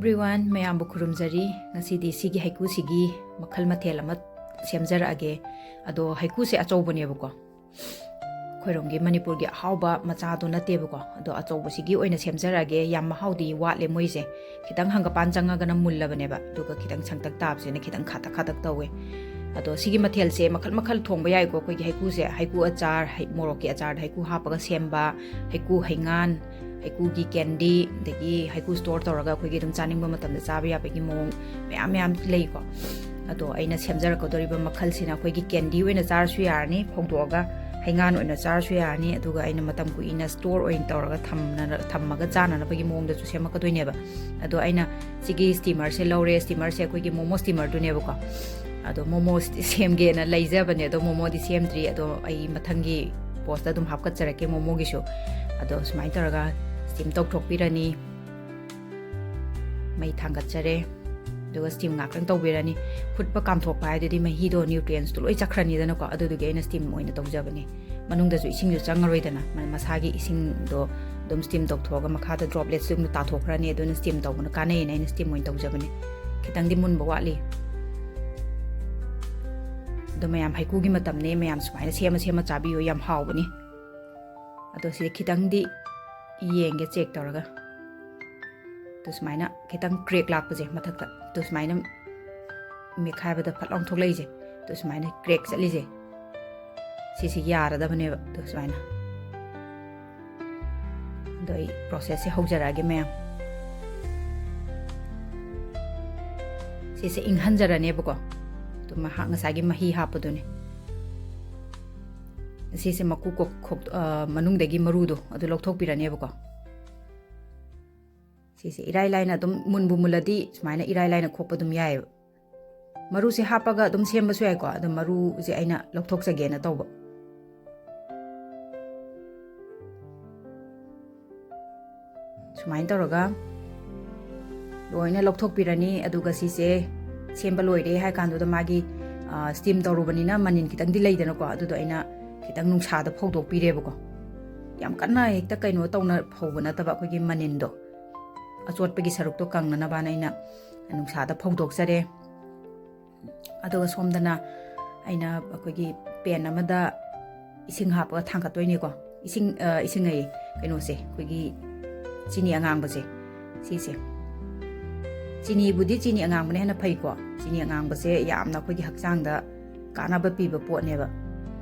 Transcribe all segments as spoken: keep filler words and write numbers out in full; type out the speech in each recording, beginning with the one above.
Everyone, ꯃꯌꯥꯝꯕꯨ ꯈꯨꯔꯨꯝꯖꯔꯤ꯫ ꯉꯁꯤꯗꯤ ꯁꯤꯒꯤ ꯍꯩꯀꯨꯁꯤꯒꯤ ꯃꯈꯜ ꯃꯊꯦꯜ ꯑꯃ ꯁꯦꯝꯖꯔꯛꯑꯒꯦ꯫ ꯑꯗꯣ ꯍꯩꯀꯨꯁꯦ ꯑꯆꯧꯕꯅꯦꯕꯀꯣ, ꯑꯩꯈꯣꯏꯔꯣꯝꯒꯤ ꯃꯅꯤꯄꯨꯔꯒꯤ ꯑꯍꯥꯎꯕ ꯃꯆꯥꯗꯣ ꯅꯠꯇꯦꯕꯀꯣ꯫ ꯑꯗꯣ ꯑꯆꯧꯕꯁꯤꯒꯤ ꯑꯣꯏꯅ ꯁꯦꯝꯖꯔꯛꯑꯒꯦ꯫ ꯌꯥꯝ ꯃꯍꯥꯎꯗꯤ ꯋꯥꯠꯂꯦ ꯃꯣꯏꯁꯦ, ꯈꯤꯇꯪ ꯍꯪꯒꯄꯥꯟ ꯆꯪꯉꯒꯅ ꯃꯨꯜꯂꯕꯅꯦꯕ, ꯑꯗꯨꯒ ꯈꯤꯇꯪ ꯁꯪꯇꯛ ꯇꯥꯕꯁꯤꯅ ꯈꯤꯇꯪ ꯈꯥꯇꯛ ꯈꯥꯇꯛ ꯇꯧꯋꯦ꯫ ꯑꯗꯣ ꯁꯤꯒꯤ ꯃꯊꯦꯜꯁꯦ ꯃꯈꯜ ꯃꯈꯜ ꯊꯣꯡꯕ ꯌꯥꯏꯀꯣ꯫ ꯑꯩꯈꯣꯏꯒꯤ ꯍꯩꯀꯨꯁꯦ, ꯍꯩꯀꯨ ꯑꯆꯥꯔ, ꯍꯩ-, ꯃꯣꯔꯣꯛꯀꯤ ꯑꯆꯥꯔꯗ ꯍꯩꯀꯨ ꯍꯥꯞꯄꯒ ꯁꯦꯝꯕ, ꯍꯩꯀꯨ ꯍꯩꯉꯥꯟ, ꯍꯩꯀꯨꯒꯤ ꯀꯦꯟꯗꯤ, ꯑꯗꯒꯤ ꯍꯩꯀꯨ store ꯇꯧꯔꯒ ꯑꯩꯈꯣꯏꯒꯤ ꯑꯗꯨꯝ ꯆꯥꯅꯤꯡꯕ ꯃꯇꯝꯗ ꯆꯥꯕ ꯌꯥꯕꯒꯤ ꯃꯑꯣꯡ ꯃꯌꯥꯝ ꯃꯌꯥꯝ ꯂꯩꯀꯣ꯫ ꯑꯗꯣ ꯑꯩꯅ ꯁꯦꯝꯖꯔꯛꯀꯗꯧꯔꯤꯕ ꯃꯈꯜꯁꯤꯅ ꯑꯩꯈꯣꯏꯒꯤ ꯀꯦꯟꯗꯤ ꯑꯣꯏꯅ ꯆꯥꯔꯁꯨ ꯌꯥꯔꯅꯤ, ꯐꯧꯗꯣꯛꯑꯒ ꯍꯩꯉꯥꯟ ꯑꯣꯏꯅ ꯆꯥꯔꯁꯨ ꯌꯥꯔꯅꯤ꯫ ꯑꯗꯨꯒ ꯑꯩꯅ ꯃꯇꯝ ꯀꯨꯏꯅ store ꯑꯣꯏꯅ ꯇꯧꯔꯒ ꯊꯝꯅ-, ꯊꯝꯃꯒ ꯆꯥꯅꯅꯕꯒꯤ ꯃꯑꯣꯡꯗꯁꯨ ꯁꯦꯝꯃꯛꯀꯗꯣꯏꯅꯦꯕ꯫ ꯑꯗꯣ ꯑꯩꯅ ꯁꯤꯒꯤ steamerꯁꯦ ꯂꯧꯔꯦ꯫ Steamerꯁꯦ ꯑꯩꯈꯣꯏꯒꯤ momo steamerꯗꯨꯅꯦꯕꯀꯣ꯫ ꯑꯗꯣ momo ꯁꯦꯝꯒꯦꯅ ꯂꯩꯖꯕꯅꯦ, ꯑꯗꯣ momoꯗꯤ ꯁꯦꯝꯗ꯭ꯔꯤ꯫ ꯑꯗꯣ ꯑꯩ ꯃꯊꯪꯒꯤ postꯇ ꯑꯗꯨꯝ ꯍꯥꯞꯀꯠꯆꯔꯛꯀꯦ momoꯒꯤꯁꯨ꯫ ꯑꯗꯣ ꯁꯨꯃꯥꯏꯅ ꯇꯧꯔꯒ steam ꯇꯧꯊꯣꯛꯄꯤꯔꯅꯤ꯫ ꯃꯩ ꯊꯥꯡꯒꯠꯆꯔꯦ꯫ ꯑꯗꯨꯒ steam ꯉꯥꯛꯇꯪ ꯇꯧꯕꯤꯔꯅꯤ꯫ ꯐꯨꯠꯄ ꯀꯥꯝꯊꯣꯛꯄ ꯍꯥꯏꯗꯨꯗꯤ ꯃꯍꯤꯗꯣ, nutrientsꯇꯣ ꯂꯣꯏ ꯆꯠꯈ꯭ꯔꯅꯤꯗꯅꯀꯣ꯫ ꯑꯗꯨꯗꯨꯒꯤ ꯑꯩꯅ steam ꯑꯣꯏꯅ ꯇꯧꯖꯕꯅꯦ꯫ ꯃꯅꯨꯡꯗꯁꯨ ꯏꯁꯤꯡꯁꯨ ꯆꯪꯉꯔꯣꯏꯗꯅ, ꯃ-, ꯃꯁꯥꯒꯤ ꯏꯁꯤꯡꯗꯣ ꯑꯗꯨꯝ steam ꯇꯧꯊꯣꯛꯑꯒ ꯃꯈꯥꯗ dropletsꯇꯨ ꯑꯗꯨꯝ ꯇꯥꯊꯣꯛꯈ꯭ꯔꯅꯤ꯫ ꯑꯗꯨꯅ steam ꯇꯧꯕꯅ ꯀꯥꯟꯅꯩꯌꯦꯅ ꯑꯩꯅ steam ꯑꯣꯏꯅ ꯇꯧꯖꯕꯅꯦ꯫ ꯈꯤꯇꯪꯗꯤ ꯃꯨꯟꯕ ꯋꯥꯠꯂꯤ꯫ ꯑꯗꯣ ꯃꯌꯥꯝ, ꯍꯩꯀꯨꯒꯤ ꯃꯇꯝꯅꯦ, ꯃꯌꯥꯝ ꯁꯨꯃꯥꯏꯅ ꯁꯦꯝꯃ ꯁꯦꯝꯃ ꯆꯥꯕꯤꯌꯨ, ꯌꯥꯝ ꯍꯥꯎꯕꯅꯤ꯫ ꯑꯗꯣ ꯁꯤꯗ ꯈꯤꯇꯪꯗꯤ ꯌꯦꯡꯒꯦ, check ꯇꯧꯔꯒ꯫ ꯑꯗꯣ ꯁꯨꯃꯥꯏꯅ ꯈꯤꯇꯪ crack ꯂꯥꯛꯄꯁꯦ ꯃꯊꯛꯇ, ꯑꯗꯣ ꯁꯨꯃꯥꯏꯅ ꯃꯦꯠꯈꯥꯏꯕꯗ ꯐꯠ ꯂꯥꯎꯅ ꯊꯣꯛꯂꯛꯏꯁꯦ, ꯑꯗꯣ ꯁꯨꯃꯥꯏꯅ crack ꯆꯠꯂꯤꯁꯦ, ꯁꯤꯁꯦ ꯌꯥꯔꯗꯕꯅꯦꯕ꯫ ꯑꯗꯣ ꯁꯨꯃꯥꯏꯅ, ꯑꯗꯣ ꯑꯩ processꯁꯦ ꯍꯧꯖꯔꯛꯑꯒꯦ ꯃꯌꯥꯝ꯫ ꯁꯤꯁꯦ ꯏꯪꯍꯟꯖꯔꯅꯦꯕꯀꯣ꯫ ꯑꯗꯣ ꯃꯍꯥꯛ ꯉꯁꯥꯏꯒꯤ ꯃꯍꯤ ꯍꯥꯞꯄꯗꯨꯅꯦ꯫ ꯁꯤꯁꯦ ꯃꯀꯨ ꯀꯣꯛ-, ꯈꯣꯛ-, ꯑ, ꯃꯅꯨꯡꯗꯒꯤ ꯃꯔꯨꯗꯣ ꯑꯗꯨ ꯂꯧꯊꯣꯛꯄꯤꯔꯅꯦꯕꯀꯣ꯫ ꯁꯤꯁꯦ ꯏꯔꯥꯏ ꯂꯥꯏꯅ ꯑꯗꯨꯝ ꯃꯨꯟꯕꯨ ꯃꯨꯜꯂꯗꯤ ꯁꯨꯃꯥꯏꯅ ꯏꯔꯥꯏ ꯂꯥꯏꯅ ꯈꯣꯛꯄ ꯑꯗꯨꯝ ꯌꯥꯏꯑꯕ꯫ ꯃꯔꯨꯁꯦ ꯍꯥꯞꯄꯒ ꯑꯗꯨꯝ ꯁꯦꯝꯕꯁꯨ ꯌꯥꯏꯀꯣ, ꯑꯗꯣ ꯃꯔꯨꯁꯦ ꯑꯩꯅ ꯂꯧꯊꯣꯛꯆꯒꯦꯅ ꯇꯧꯕ꯫ ꯁꯨꯃꯥꯏꯅ ꯇꯧꯔꯒ ꯂꯣꯏꯅ ꯂꯧꯊꯣꯛꯄꯤꯔꯅꯤ꯫ ꯑꯗꯨꯒ ꯁꯤꯁꯦ ꯁꯦꯝꯕ ꯂꯣꯏꯔꯦ ꯍꯥꯏ ꯀꯥꯟꯗꯨꯗ ꯃꯥꯒꯤ, ꯑ, steam ꯇꯧꯔꯨꯕꯅꯤꯅ ꯃꯅꯤꯟ ꯈꯤꯇꯪꯗꯤ ꯂꯩꯗꯅꯀꯣ, ꯑꯗꯨꯗꯣ ꯑꯩꯅ ꯈꯤꯇꯪ ꯅꯨꯡꯁꯥꯗ ꯐꯧꯗꯣꯛꯄꯤꯔꯦꯕꯀꯣ꯫ ꯌꯥꯝ ꯀꯟꯅ ꯍꯦꯛꯇ ꯀꯩꯅꯣ ꯇꯧꯅ ꯐꯧꯕ ꯅꯠꯇꯕ, ꯑꯩꯈꯣꯏꯒꯤ ꯃꯅꯤꯟꯗꯣ꯫ ꯑꯆꯣꯠꯄꯒꯤ ꯁꯔꯨꯛꯇꯣ ꯀꯪꯅꯅꯕꯅ ꯑꯩꯅ ꯅꯨꯡꯁꯥꯗ ꯐꯧꯗꯣꯛꯆꯔꯦ꯫ ꯑꯗꯨꯒ ꯁꯣꯝꯗꯅ ꯑꯩꯅ ꯑꯩꯈꯣꯏꯒꯤ pan ꯑꯃꯗ ꯏꯁꯤꯡ ꯍꯥꯞꯄꯒ ꯊꯥꯡꯒꯠꯇꯣꯏꯅꯤꯀꯣ꯫ ꯏꯁꯤꯡ, ꯑ, ꯏꯁꯤꯡ ꯑꯌꯦ, ꯀꯩꯅꯣꯁꯦ, ꯑꯩꯈꯣꯏꯒꯤ ꯆꯤꯅꯤ ꯑꯉꯥꯡꯕꯁꯦ, ꯁꯤꯁꯦ꯫ ꯆꯤꯅꯤꯕꯨꯗꯤ ꯆꯤꯅꯤ ꯑꯉꯥꯡꯕꯅ ꯍꯦꯟꯅ ꯐꯩꯀꯣ꯫ ꯆꯤꯅꯤ ꯑꯉꯥꯡꯕꯁꯦ ꯌꯥꯝꯅ ꯑꯩꯈꯣꯏꯒꯤ ꯍꯛꯆꯥꯡꯗ ꯀꯥꯟꯅꯕ ꯄꯤꯕ ꯄꯣꯠꯅꯦꯕ꯫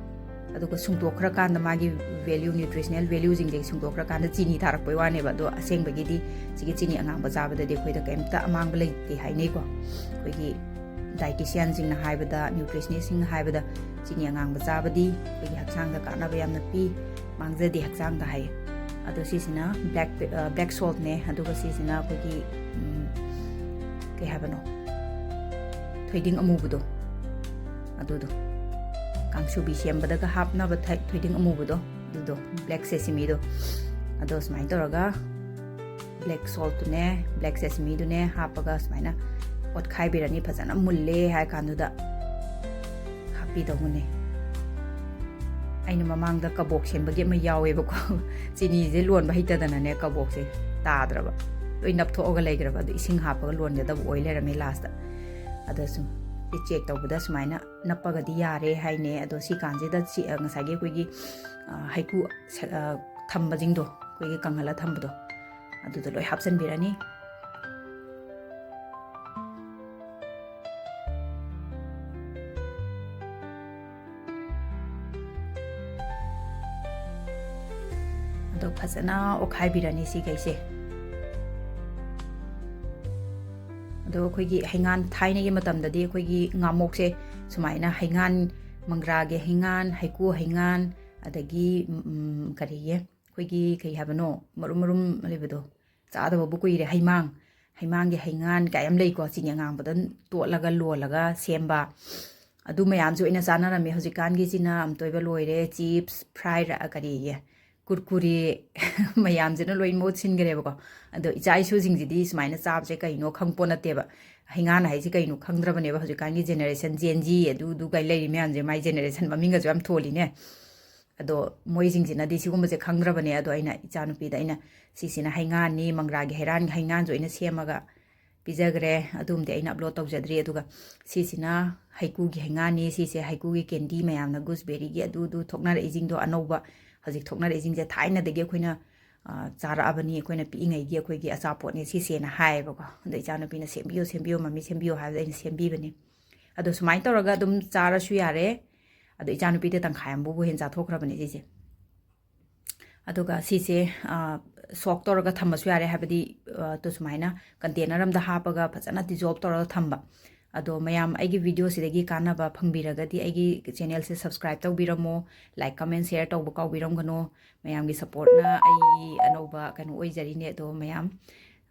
ꯑꯗꯨꯒ ꯁꯨꯡꯇꯣꯛꯈ꯭ꯔꯀꯥꯟꯗ ꯃꯥꯒꯤ value, nutritional valueꯁꯤꯡꯁꯦ ꯁꯨꯡꯇꯣꯛꯈ꯭ꯔꯀꯥꯟꯗ ꯆꯤꯅꯤ ꯊꯥꯔꯛꯄꯩ ꯋꯥꯅꯦꯕ꯫ ꯑꯗꯣ ꯑꯁꯦꯡꯕꯒꯤꯗꯤ ꯁꯤꯒꯤ ꯆꯤꯅꯤ ꯑꯉꯥꯡꯕ ꯆꯥꯕꯗꯗꯤ ꯑꯩꯈꯣꯏꯗ ꯀꯩꯝꯇ ꯑꯃꯥꯡꯕ ꯂꯩꯇꯦ ꯍꯥꯏꯅꯩꯀꯣ꯫ ꯑꯩꯈꯣꯏꯒꯤ dietitianꯁꯤꯡꯅ ꯍꯥꯏꯕꯗ, nutritionistꯁꯤꯡꯅ ꯍꯥꯏꯕꯗ, ꯆꯤꯅꯤ ꯑꯉꯥꯡꯕ ꯆꯥꯕꯗꯤ ꯑꯩꯈꯣꯏꯒꯤ ꯍꯛꯆꯥꯡꯗ ꯀꯥꯟꯅꯕ ꯌꯥꯝꯅ ꯄꯤ, ꯃꯥꯡꯖꯗꯦ ꯍꯛꯆꯥꯡꯗ ꯍꯥꯏꯌꯦ꯫ ꯑꯗꯣ ꯁꯤꯁꯤꯅ black pe-, ꯑ, black saltꯅꯦ, ꯑꯗꯨꯒ ꯁꯤꯁꯤꯅ ꯑꯩꯈꯣꯏꯒꯤ, ꯎꯝ, ꯀꯩ ꯍꯥꯏꯕꯅꯣ, ꯊꯣꯏꯗꯤꯡ ꯑꯃꯨꯕꯗꯣ, ꯑꯗꯨꯗꯣ, ꯀꯥꯡꯁꯨꯕꯤ ꯁꯦꯝꯕꯗꯒ ꯍꯥꯞꯅꯕ ꯊ-, ꯊꯣꯏꯗꯤꯡ ꯑꯃꯨꯕꯗꯣ, ꯑꯗꯨꯗꯣ, black sesameꯗꯣ, ꯑꯗꯣ ꯁꯨꯃꯥꯏꯅ ꯇꯧꯔꯒ black saltꯇꯨꯅꯦ, black sesameꯗꯨꯅꯦ ꯍꯥꯞꯄꯒ ꯁꯨꯃꯥꯏꯅ ꯑꯣꯠꯈꯥꯏꯕꯤꯔꯅꯤ꯫ ꯐꯖꯅ ꯃꯨꯜꯂꯦ ꯍꯥꯏ ꯀꯥꯟꯗꯨꯗ ꯍꯥꯞꯄꯤꯗꯧꯕꯅꯦ꯫ ꯑꯩꯅ ꯃꯃꯥꯡꯗ ꯀꯕꯣꯛ ꯁꯦꯝꯕꯒꯤ ꯑꯃ ꯌꯥꯎꯋꯦꯕꯀꯣ꯫ ꯆꯤꯅꯤꯁꯦ ꯂꯣꯟꯕ ꯍꯩꯇꯗꯅꯅꯦ, ꯀꯕꯣꯛꯁꯦ ꯇꯥꯗ꯭ꯔꯕ, ꯂꯣꯏ ꯅꯞꯊꯣꯛꯑꯒ ꯂꯩꯈ꯭ꯔꯕ꯫ ꯑꯗꯨ ꯏꯁꯤꯡ ꯍꯥꯞꯄꯒ ꯂꯣꯟꯒꯗꯕ ꯑꯣꯏ ꯂꯩꯔꯝꯃꯦ lastꯇ꯫ ꯑꯗ ꯁꯨꯝ check ꯇꯧꯕꯗ ꯁꯨꯃꯥꯏꯅ ꯅꯞꯄꯒꯗꯤ ꯌꯥꯔꯦ ꯍꯥꯏꯅꯦ꯫ ꯑꯗꯣ ꯁꯤ ꯀꯥꯟꯁꯤꯗ ꯁꯤ, ꯑ, ꯉꯁꯥꯏꯒꯤ ꯑꯩꯈꯣꯏꯒꯤ, ꯑ, ꯍꯩꯀꯨ ꯁ-, ꯑ, ꯊꯝꯕꯁꯤꯡꯗꯣ, ꯑꯩꯈꯣꯏꯒꯤ ꯀꯪꯍꯜꯂ ꯊꯝꯕꯗꯣ, ꯑꯗꯨꯗꯣ ꯂꯣꯏ ꯍꯥꯞꯆꯤꯟꯕꯤꯔꯅꯤ꯫ ꯑꯗꯣ ꯐꯖꯅ ꯑꯣꯠꯈꯥꯏꯕꯤꯔꯅꯤ ꯁꯤꯈꯩꯁꯦ꯫ ꯑꯗꯣ ꯑꯩꯈꯣꯏꯒꯤ ꯍꯩꯉꯥꯟ, ꯊꯥꯏꯅꯒꯤ ꯃꯇꯝꯗꯗꯤ ꯑꯩꯈꯣꯏꯒꯤ ꯉꯥꯃꯣꯛꯁꯦ ꯁꯨꯃꯥꯏꯅ ꯍꯩꯉꯥꯟ, ꯃꯪꯒ꯭ꯔꯥꯒꯤ ꯍꯩꯉꯥꯟ, ꯍꯩꯀꯨ ꯍꯩꯉꯥꯟ, ꯑꯗꯒꯤ, ꯎꯝ, ꯀꯔꯤꯒꯤ, ꯑꯩꯈꯣꯏꯒꯤ ꯀꯩ ꯍꯥꯏꯕꯅꯣ, ꯃꯔꯨꯝ ꯃꯔꯨꯝ ꯂꯩꯕꯗꯣ, ꯆꯥꯗꯕꯕꯨ ꯀꯨꯏꯔꯦ, ꯍꯩꯃꯥꯡ, ꯍꯩꯃꯥꯡꯒꯤ ꯍꯩꯉꯥꯟ ꯀꯥꯏ ꯌꯥꯝ ꯂꯩꯀꯣ, ꯆꯤꯅꯤ ꯑꯉꯥꯡꯕꯗ ꯇꯣꯠꯂꯒ ꯂꯣꯜꯂꯒ ꯁꯦꯝꯕ꯫ ꯑꯗꯨ ꯃꯌꯥꯝꯁꯨ ꯑꯣꯏꯅ ꯆꯥꯅꯔꯝꯃꯤ꯫ ꯍꯧꯖꯤꯛꯀꯥꯟꯒꯤꯁꯤꯅ ꯑꯃꯨꯛꯇꯣꯏꯕ ꯂꯣꯏꯔꯦ, chips, fry ꯔ-, ꯀꯔꯤꯌꯦ, ꯀꯨꯔꯀꯨꯔꯦ ꯃꯌꯥꯝꯁꯤꯅ ꯂꯣꯏ ꯃꯍꯨꯠ ꯁꯤꯟꯈ꯭ꯔꯦꯕꯀꯣ꯫ ꯑꯗꯣ ꯏꯆꯥ ꯏꯁꯨꯁꯤꯡꯁꯤꯗꯤ ꯁꯨꯃꯥꯏꯅ ꯆꯥꯕꯁꯦ ꯀꯩꯅꯣ ꯈꯪꯄꯣꯠ ꯅꯠꯇꯦꯕ꯫ ꯍꯩꯉꯥꯟ ꯍꯥꯏꯁꯦ ꯀꯩꯅꯣ ꯈꯪꯗ꯭ꯔꯕꯅꯦꯕ ꯍꯧꯖꯤꯛꯀꯥꯟꯒꯤ generation, Gen Z, ꯑꯗꯨ, ꯑꯗꯨ ꯀꯥꯏ ꯂꯩꯔꯤ ꯃꯌꯥꯝꯁꯦ, ꯃꯥꯏ generation ꯃꯃꯤꯡꯒꯁꯨ ꯌꯥꯝ ꯊꯣꯜꯂꯤꯅꯦ꯫ ꯑꯗꯣ ꯃꯣꯏꯁꯤꯡꯁꯤꯅꯗꯤ ꯁꯤꯒꯨꯝꯕꯁꯦ ꯈꯪꯗ꯭ꯔꯕꯅꯦ꯫ ꯑꯗꯣ ꯑꯩꯅ ꯏꯆꯥꯅꯨꯄꯤꯗ ꯑꯩꯅ ꯁꯤꯁꯤꯅ ꯍꯩꯉꯥꯟꯅꯤ, ꯃꯪꯒ꯭ꯔꯥꯒꯤ ꯍꯩꯔꯥꯟ-, ꯍꯩꯉꯥꯟꯁꯨ ꯑꯩꯅ ꯁꯦꯝꯃꯒ ꯄꯤꯖꯈ꯭ꯔꯦ꯫ ꯑꯗꯨꯝꯗꯤ ꯑꯩꯅ ꯑꯞꯂꯣꯗ ꯇꯧꯖꯗ꯭ꯔꯤ꯫ ꯑꯗꯨꯒ ꯁꯤꯁꯤꯅ ꯍꯩꯀꯨꯒꯤ ꯍꯩꯉꯥꯟꯅꯤ꯫ ꯁꯤꯁꯦ ꯍꯩꯀꯨꯒꯤ ꯀꯦꯟꯗꯤ ꯃꯌꯥꯝꯅ, ꯒꯨꯁꯕꯦꯔꯤꯒꯤ ꯑꯗꯨ ꯑꯗꯨ ꯊꯣꯛꯅꯔꯛꯏꯁꯤꯡꯗꯣ, ꯑꯅꯧꯕ ꯍꯧꯖꯤꯛ ꯊꯣꯛꯅꯔꯛꯏꯁꯤꯡꯁꯦ ꯊꯥꯏꯅꯗꯒꯤ ꯑꯩꯈꯣꯏꯅ, ꯑ, ꯆꯥꯔꯛꯑꯕꯅꯤ꯫ ꯑꯩꯈꯣꯏꯅ ꯄꯤꯛꯏꯉꯩꯒꯤ ꯑꯩꯈꯣꯏꯒꯤ ꯑꯆꯥꯄꯣꯠꯅꯦ ꯁꯤꯁꯦꯅ ꯍꯥꯏꯌꯦꯕꯀꯣ꯫ ꯑꯗꯣ ꯏꯆꯥꯅꯨꯄꯤꯅ "ꯁꯦꯝꯕꯤꯌꯨ, ꯁꯦꯝꯕꯤꯌꯨ, ꯃꯝꯃꯤ ꯁꯦꯝꯕꯤꯌꯨ" ꯍꯥꯏꯕꯗ ꯑꯩꯅ ꯁꯦꯝꯕꯤꯕꯅꯦ꯫ ꯑꯗꯣ ꯁꯨꯃꯥꯏꯅ ꯇꯧꯔꯒ ꯑꯗꯨꯝ ꯆꯥꯔꯁꯨ ꯌꯥꯔꯦ꯫ ꯑꯗꯣ ꯏꯆꯥꯅꯨꯄꯤꯗ ꯇꯪꯈꯥꯏ ꯑꯃꯕꯨ ꯍꯦꯟꯅ ꯆꯥꯊꯣꯛꯈ꯭ꯔꯕꯅꯦ ꯁꯤꯁꯦ꯫ ꯑꯗꯨꯒ ꯁꯤꯁꯦ, ꯑ, ꯁꯣꯛ ꯇꯧꯔꯒ ꯊꯝꯃꯁꯨ ꯌꯥꯔꯦ, ꯍꯥꯏꯕꯗꯤ, ꯑ, ꯇꯨ ꯁꯨꯃꯥꯏꯅ ꯀꯟꯇꯦꯅꯔ ꯑꯝꯗ ꯍꯥꯞꯄꯒ ꯐꯖꯅ ꯗꯤꯖꯣꯜꯕ ꯇꯧꯔꯒ ꯊꯝꯕ꯫ ꯑꯗꯣ ꯃꯌꯥꯝ ꯑꯩꯒꯤ ꯚꯤꯗꯤꯑꯣꯁꯤꯗꯒꯤ ꯀꯥꯟꯅꯕ ꯐꯪꯕꯤꯔꯒꯗꯤ ꯑꯩꯒꯤ ꯆꯦꯅꯦꯜꯁꯦ ꯁꯕꯁꯀ꯭ꯔꯥꯏꯕ ꯇꯧꯕꯤꯔꯝꯃꯣ, ꯂꯥꯏꯛ, ꯀꯃꯦꯟ, ꯁꯤꯌꯔ ꯇꯧꯕ ꯀꯥꯎꯕꯤꯔꯝꯒꯅꯣ꯫ ꯃꯌꯥꯝꯒꯤ ꯁꯞꯄꯣꯔꯠꯅ ꯑꯩꯒꯤ ꯑꯅꯧꯕ ꯀꯩꯅꯣ ꯑꯣꯏꯖꯔꯤꯅꯦ꯫ ꯑꯗꯣ ꯃꯌꯥꯝ,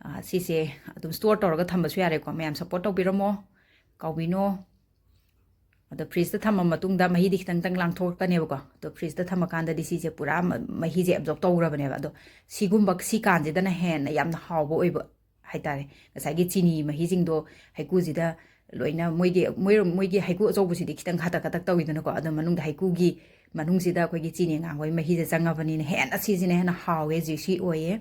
ꯑ, ꯁꯤꯁꯦ ꯑꯗꯨꯝ ꯁ꯭ꯇꯣꯔ ꯇꯧꯔꯒ ꯊꯝꯕꯁꯨ ꯌꯥꯔꯦꯀꯣ꯫ ꯃꯌꯥꯝ ꯁꯞꯄꯣꯔꯠ ꯇꯧꯕꯤꯔꯝꯃꯣ, ꯀꯥꯎꯕꯤꯅꯣ꯫ ꯑꯗꯣ ꯐ꯭ꯔꯤꯖꯇ ꯊꯝꯃ ꯃꯇꯨꯡꯗ ꯃꯍꯤꯗꯤ ꯈꯤꯇꯪ ꯈꯤꯇꯪ ꯂꯥꯡꯊꯣꯛꯂꯛꯀꯅꯦꯕꯀꯣ꯫ ꯑꯗꯣ ꯐ꯭ꯔꯤꯖꯇ ꯊꯝꯃꯀꯥꯟꯗꯗꯤ ꯁꯤꯁꯦ ꯄꯨꯔꯥ ꯃ-, ꯃꯍꯤꯁꯦ ꯑꯦꯕꯖꯣꯔꯕ ꯇꯧꯈ꯭ꯔꯕꯅꯦꯕ꯫ ꯑꯗꯣ ꯁꯤꯒꯨꯝꯕ, ꯁꯤ ꯀꯥꯟꯁꯤꯗꯅ ꯍꯦꯟꯅ ꯌꯥꯝꯅ ꯍꯥꯎꯕ ꯑꯣꯏꯕ ꯍꯥꯏꯇꯥꯔꯦ꯫ ꯉꯁꯥꯏꯒꯤ ꯆꯤꯅꯤ ꯃꯍꯤꯁꯤꯡꯗꯣ ꯍꯩꯀꯨꯁꯤꯗ ꯂꯣꯏꯅ, ꯃꯣꯏꯒꯤ, ꯃꯣꯏ, ꯃꯣꯏꯒꯤ ꯍꯩꯀꯨ ꯑꯆꯧꯕꯁꯤꯗꯤ ꯈꯤꯇꯪ ꯈꯇꯛ ꯈꯇꯛ ꯇꯧꯋꯤꯗꯅꯀꯣ꯫ ꯑꯗꯣ ꯃꯅꯨꯡꯗ ꯍꯩꯀꯨꯒꯤ ꯃꯅꯨꯡꯁꯤꯗ ꯑꯩꯈꯣꯏꯒꯤ ꯆꯤꯅꯤ ꯑꯉꯥꯡꯕꯒꯤ ꯃꯍꯤꯁꯦ ꯆꯪꯉꯕꯅꯤꯅ ꯍꯦꯟꯅ ꯁꯤꯁꯤꯅ ꯍꯦꯟꯅ ꯍꯥꯎꯋꯦ, ꯖ꯭ꯌꯨꯁꯤ ꯑꯣꯏꯌꯦ꯫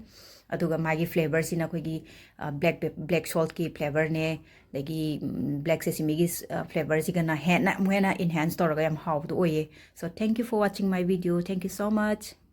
ꯑꯗꯨꯒ ꯃꯥꯒꯤ ꯐ꯭ꯂꯦꯕꯔꯁꯤꯅ ꯑꯩꯈꯣꯏꯒꯤ, ꯑ, ꯕ꯭ꯂꯦꯛ ꯄꯦꯞ-, ꯕ꯭ꯂꯦꯛ ꯁꯣꯜꯠꯀꯤ ꯐ꯭ꯂꯦꯕꯔꯅꯦ, ꯑꯗꯒꯤ, ꯎꯝ, ꯕ꯭ꯂꯦꯛ ꯁꯦꯁꯤꯃꯤꯒꯤ ꯁ-, ꯑ, ꯐ꯭ꯂꯦꯕꯔꯁꯤꯒꯅ ꯍꯦꯟꯅ ꯑꯃꯨꯛ ꯍꯦꯟꯅ ꯏꯟꯍꯦꯟꯁ ꯇꯧꯔꯒ ꯌꯥꯝ ꯍꯥꯎꯕꯗꯣ ꯑꯣꯏꯌꯦ꯫ So, thank you for watching my video. Thank you so much.